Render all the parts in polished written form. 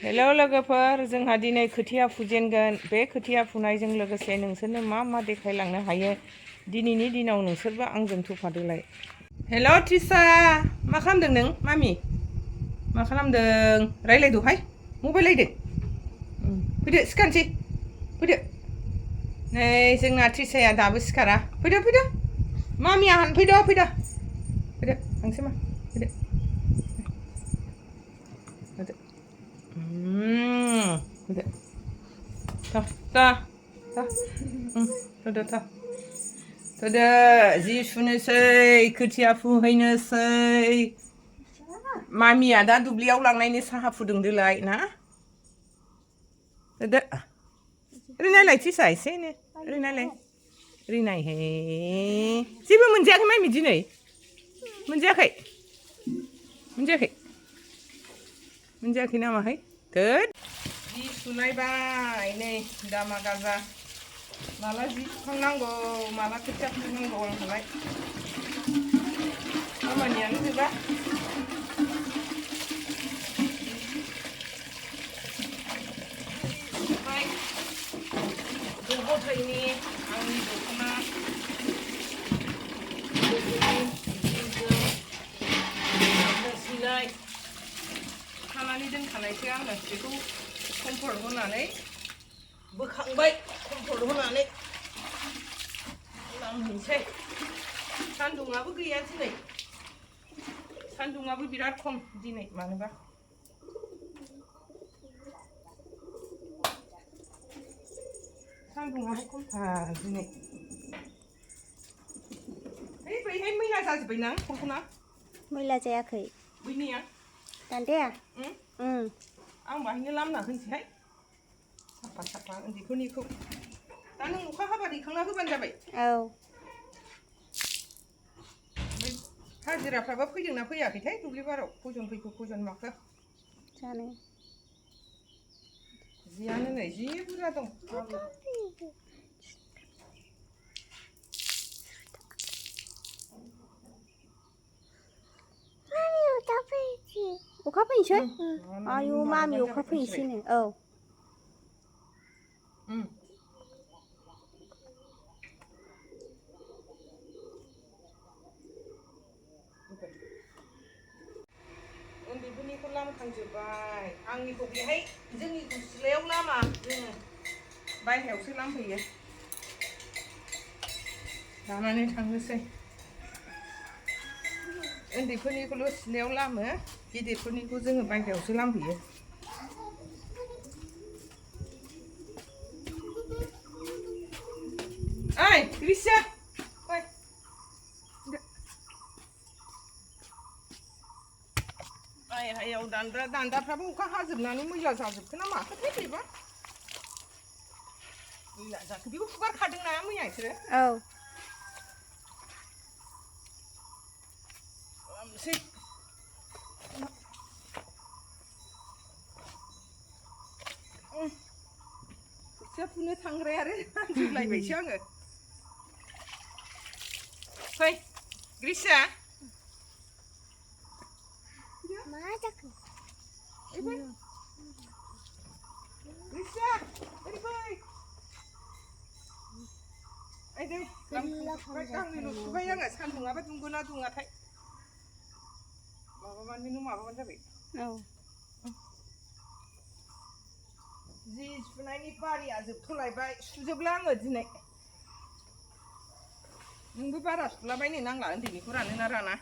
Hello लोगोफोर जोंहा दिनै खोथिया फुजेनगोन बे खोथिया फुनायजों लोगोसे नोंसोरनो मा मा देखायलांनो हायो दिनैनि दिनाव नोंसोरबो आंजों थफादोलाय। हेलौ ट्रिसा मा खालामदों नों मामि मा खालामदों रायलायदोहाय मबाइल लायदो फैदो सिखारनोसै फैदो नै जोंना ट्रिसाया दाबो सिखारा फैदो फैदो मामिया फैदो फैदो फैदो थांसै मा फैदो फैदो थोदो जि सुनोसै खोथिया फुहैनोसै मामिया दा दुब्लियाव लांनायनि साहा फुदुंदोलाय ना थोदो ओरैनायलाय थिसा एसेनो ओरैनायलाय ओरैनायहै जेबो मोनजायाखै मामि दिनै मोनजायाखै मोनजायाखै मोनजायाखै नामाहाय थोद जि सुनायबाय नै दामा गाजा माला जि सुखांनांगौ माला खोथिया फुनांगौ आंहालाय खामानियानो जोबा गथायनि आंनि दख'ना सिलाय खानानै दोनखानायसै आङो बेखौ कम्फर्ट होनानै बोखांबाय कम्फर्ट होनानै लामहैसै सान्दुङाबो गैया दिनै सान्दुङाबो बिराद खम दिनै मानोबा सान्दुङाहाय खमथार दिनै बैहाय मैला जाजोब्बाय ना कल्पना मैला जायाखै बैनिया दान्दाया आं बाहायनो लामना होनोसैहाय साफा साफा उन्दैफोरनिखौ दा नों अखा हाबा दैखांना होबानो जाबाय औ हाजिराफ्राबा फैदोंना फैयाखैथाय दुब्लि बाराव खयजन फैखो खयजन माखो जानो जियानो नै जि बुरजा दं अखा फैनोसै आयु मामि अखा फैनोसैनो औ उन्दैफोरनिखौ लामखांजोब्बाय आंनिखौ बेहाय जोंनिखौ सिलायाव लामा जोङो बायह्रायावसो लामफैयो लानानै थांनोसै उन्दैफोरनिखौल' सिलायाव लामो गिदिरफोरनिखौ जोङो बायह्रायावसो लामफैयो ओइ ग्रिसिया फै आइहायाव दान्दाफ्राबो अखा हाजोबनानै मैला जाजोबखो ना माखोथाय बेबा मैला जाखो बेखौ हुगारखादोंना मैया बिसोरो औ लामसै खोथिया फुनो थांग्राया आरो आन्दायलायबायसो आङो फै ग्रिसिया मा जाखो ग्रिसिया ओरै फै आइदै गांनैल' सुबाय आङो सान्दुङाबा दुंगोना दुङाथाय माबाबानो नों माबाबानो जाबाय औ जि सुनायनि बारिया जोबथ'लायबाय सुजोबला आङो दिनै नोंबो बारा सुलाबायनो नांला उन्दैनिखौ रानोना राना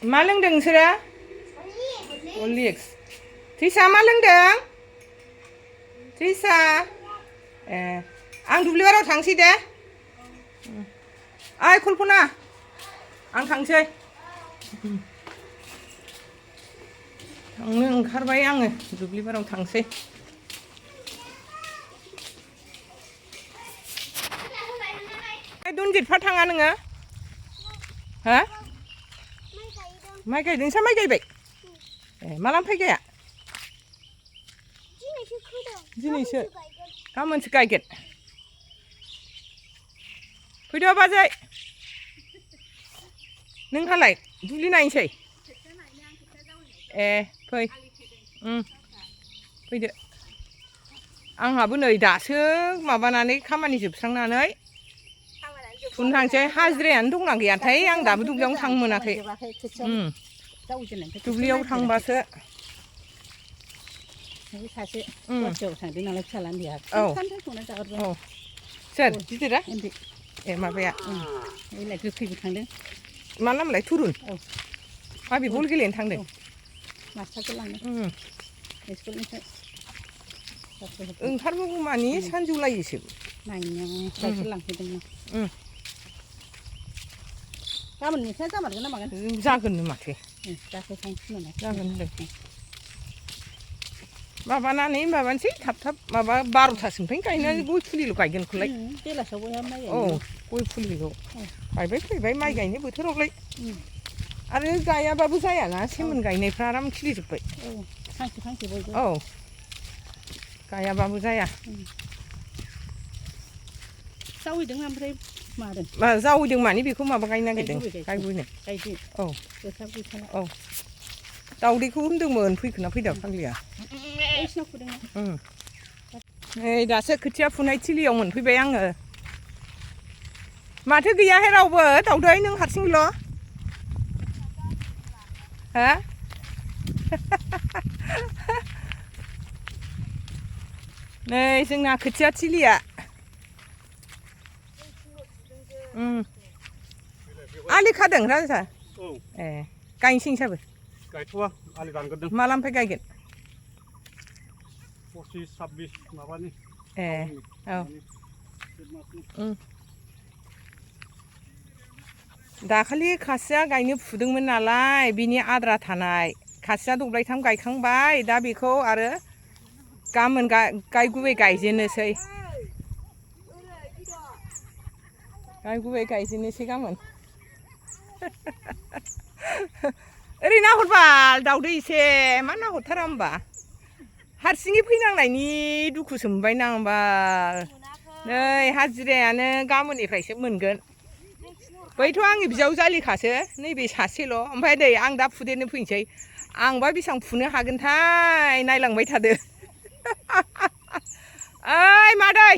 मा लोंदों नोंसोरो हरलिक्स ट्रिसा मा लोंदों ट्रिसा ए आं दुब्लि बारियाव थांसै दे ओइ कल्पना आं थांसै थांनो ओंखारबाय आङो दुब्लि बारियाव थांसै दुनजितफा थाङा नोङो हा माइ गायदों नोंस्रा माइ गायबाय ए माला फैगाया दिनैसो गाबोनसो गायगोन फैद' बाजै नोंहालाय दुब्लि नायनोसै ए फै फैदो आंहाबो नै दासो माबानानै खामानि जोबस्रांनानै फुनो थांसै हाजिरायानो दंना गैयाथाय आं दाबो दुब्लियावनो थांनो मोनाखै दुब्लियाव थांबासो सासे गुवाहाटियाव थांदों नालाय फिसालानि देहा औ सोर गिदिरा ए माबाया गोखैबो थांदों मा नामलाय थुरुन माबे बल गेलेनो थांदों मास्टारखौ लांदों स्कुलनिफ्राय ओंखारबोगौ मानि सानजौलायोसो नायनायाव गाइखेर लांफैदोंमोन गाबोन नोंस्रा जामारगोन ना मागोन जागोननो माथो जागोन होनदों माबानानै माबानोसै थाब थाब माबा 12थासिमनिफ्रायनो गायनानै गय फुलिल' गायगोनखौलाय बेलासियाव बयहा माइ औ गय फुलिखौ गायबाय फैबाय माइ गायनो बोथोरावलाय आरो गायाबाबो जायाना सेमोन गायनायफ्रा आराम खिलिजोब्बाय फांसे फांसे बयबो औ गायाबाबो जाया जावैदों ओमफ्राय मादों जावैदों मानि बेखौ माबा गायनो नागिरदों गायबोनो औ औ दाउदैखौ होनदोंमोन फैखोना फैदा फाग्लिया नै दासो खोथिया फुनाय थिलियाव मोनफैबाय आङो माथो गैयाहाय रावबो दाउदै नों हारसिंल' हो नै जोंना खोथिया थिलिया आलि खादों राजा ए गायनोसै नोंसाबो गायथ'वा आलि दानग्रोदों मालानिफ्राय गायगोन 25-26 माबानि ए औ दाखालि खासिया गायनो फुदोंमोन नालाय बिनि आद्रा थानाय खासिया दब्लायथाम गायखांबाय दा बेखौ आरो गाबोन गाय गुबै गायजेननोसै गाबोन ओरै नाहरबाल दाउदै एसे मा नाहरथारा होमबा हारसिङै फैनांनायनि दुखुसो मोनबाय नांबाल नै हाजिरायानो गाबोननिफ्रायसो मोनगोन बैथ' आंनि बिजावजालिखासो नैबे सासेल' ओमफ्राय नै आं दा फुदेरनो फैनोसै आंबा बेसेबां फुनो हागोनथाय नायलांबाय थादो ओइ मादै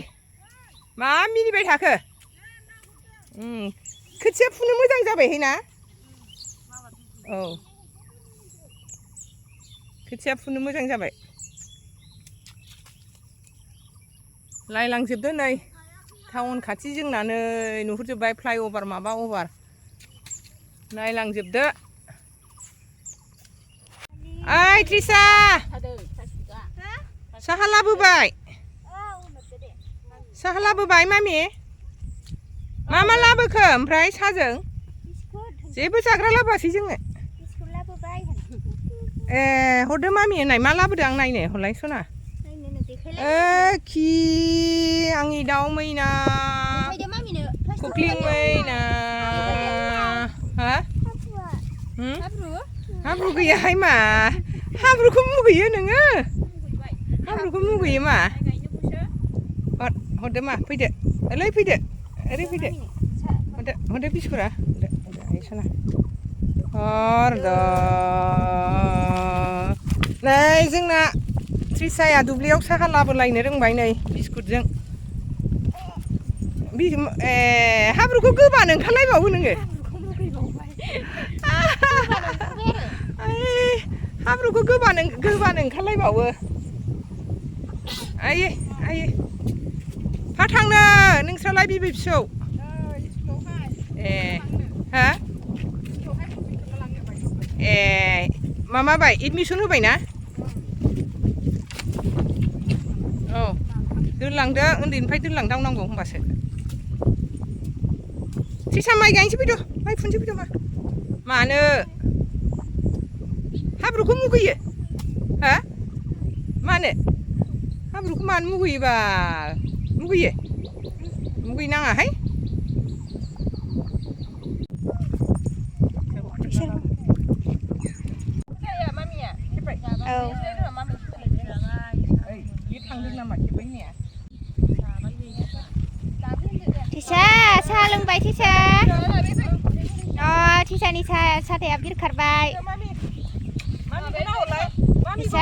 मा मिनिबाय थाखो खोथिया फुनो मोजां जाबायहाय ना औ खोथिया फुनो मोजां जाबाय लायलांजोबदो नै टाउन खाथि जोंना नै नुहुरजोब्बाय फ्लाइअभार माबा अभार नायलांजोबदो ओइ त्रिसा साहा लाबोबाय मामि मा लाबोखो ओमफ्राय साजों जेबो जाग्रा लाबोआसै जोङो ए हरदो मामि होननाय मा लाबोदो आं नायनो हरलाय सना खि आंनि दाउ मैना खख्लिं मैना हाब्रु गैयाहाय मा हाब्रुखौ मुगैयो नोङो हाब्रुखौ मुगैयो मा हरदो मा फैदो ओरै फैदो हरदो बिस्कुरा हरदो सना हरदो नै जोंना त्रिसाया दुब्लियाव साहा लाबोलायनो रोंबाय नै बिस्कुटजों ए हाब्रुखौ गोबानो ओंखारलायबावो नोङो हाब्रुखौ गोबानो ओंखारलायबावो आयै फा थांनो नोंस्रालाय बिबै फिसौ ए हा ए माबाबाय एडमिसन होबाय ना औ दोनलांदो उन्दैनिफ्राय दोनलांदावनांगौ होनबासो त्रिसा माइ गायनोसै फैदो माइ फुनोसै फैदो मानो हाब्रुखौ मुगैयो हा मानो हाब्रुखौ मानो मुगैयो बाल मुगैनाङाहाय थांदों नामा खेबैनाया तिसा साहा लोंबाय तिसा 티샤니 차대 앞길 가봐이. 티샤.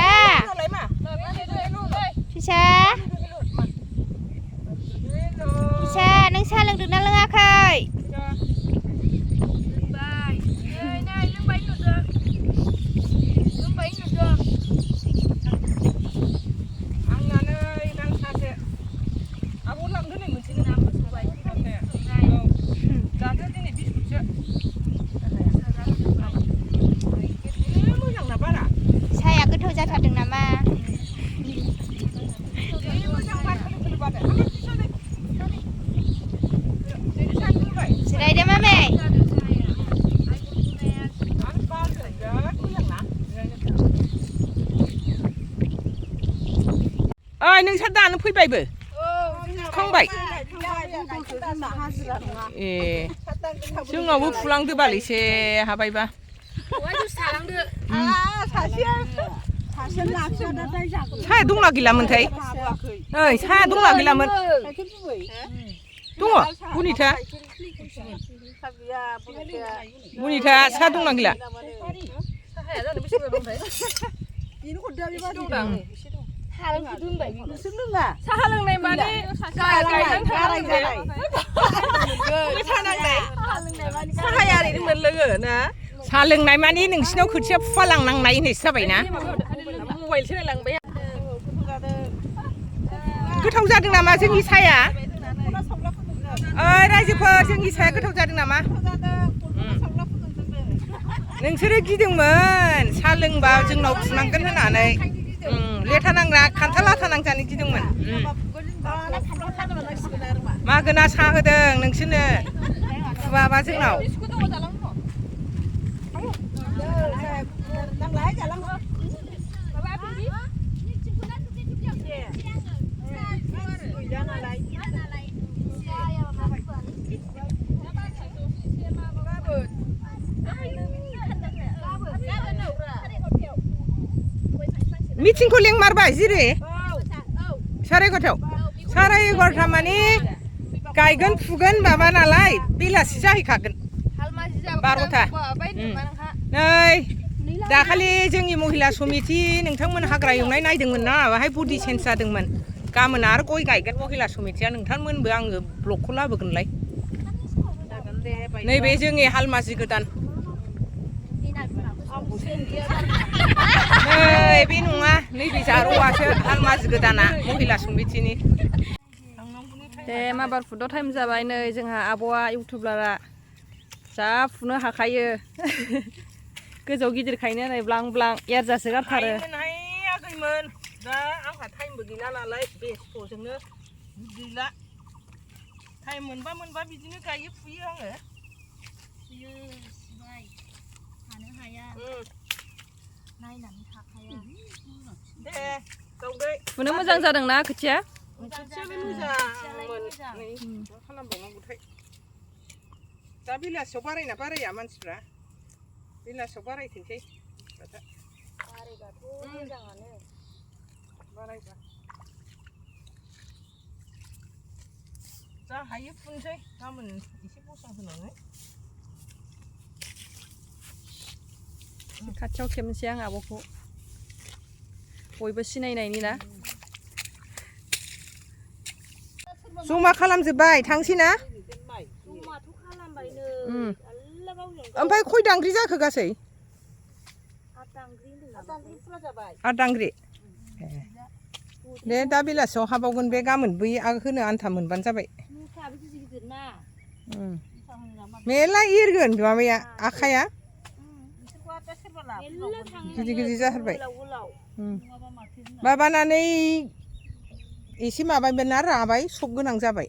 티샤. 티샤, 능 차 릉득 나 릉아카이. 차야 끝으로 자타등 나마. Đây đây má mẹ. ơi nâng sát đàn nó phui bảy bự không bảy chứ ngầu bút phlang từ bà lý xe hà bảy ba sai đúng là kỳ làm mình thấy ơi sai đúng là kỳ làm mình đúng à bonita bonita sai đúng là kỳ làm 사하는 내 말이 사하야 이러면 lög어나 사릉나이 마니 능신호 그치야 팔랑 낭나이 있어봐이나 गोथाव जादों नामा जोंनि साया रायजोफोर जोंनि साया गोथाव जादों नामा नोंसोरो गिदोंमोन सा लोंबा जोंनाव फुनांगोन होननानै लेथा नांग्रा खान्थाल आथा नांजानो गिदोंमोन मागोना सा होदों नोंसोरनो फुवाबा जोंनाव मिटिंखौ लेंमारबाय जिरि साराय 11:30 माने गायगोन फुगोन माबा नालाय बेलासि जाहैखागोन 12:00 नै दाखालि जोंनि महिला समिति नोंथांमोन हाग्रा एवनाय नायदोंमोन ना बाहाय बडि चेन्ज जादोंमोन गाबोन आरो गय गायगोन महिला समितिया नोंथांमोनबो आङो ब्लकखौ लाबोगोनलाय नैबे जोंनि हालमाजि गोदान नै बे नङा नैबे जारौआसो हालमाजि गोदाना महिला समितिनि दे माबार फुदआव टाइम जाबाय नै जोंहा आब'आ इउटुबारा जा फुनो हाखायो गोजौ गिदिरखायनो नै ब्लां ब्लां एरजासो गारथारो आगैमोन दा आंहा टाइमबो गैला नालाय बेस्थ'जोंनो गैला टाइम मोनबा बिदिनो गायो फुयो आङो हानो हाया नायनानै थाखाया दे गावदै फुनो मोजां जादोंना खोथिया खोथियाबो मोजांमोन नै मा खालामबावनांगौथाय दा बेलासियाव बारायना बाराया मानसिफ्रा बेलासियाव बारायथोंसै बारायबाथ' मोजाङानो बारायबा जा हायो फुनसै गाबोन एसे बसा होनानै खाथियाव खेबनोसै आं आब'खौ बयबो सिनायनायनि ना जमा खालामजोब्बाय थांसै ना ओमफ्राय खय दांग्रि जाखो गासै 8 दांग्रि दे दा बेलासियाव हाबावगोन बे गाबोन बै होनो आन्था मोनबानो जाबाय मेरला एरगोन माबाया आखाया गिदिर जाथारबाय माबानानै एसे माबाबाय ना राबाय सब गोनां जाबाय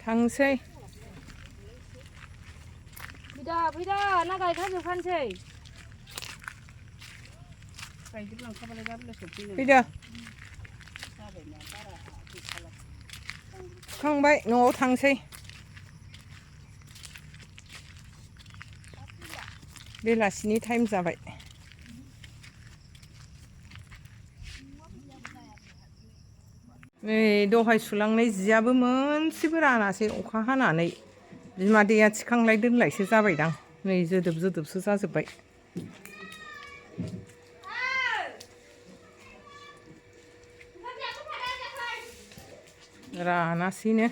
थांसै फैदा ना गायखाजोबखानोसै फैदो खांबाय न'आव थांसै बेलासिनि टाइम जाबाय नै दहाय सुलांनाय जियाबो मोनसेबो रानासै अखा हानानै बिमा दैया थिखांलाय दोनलायसो जाबायदां नै जोदोब जोदोबसो जाजोब्बाय रानासैनो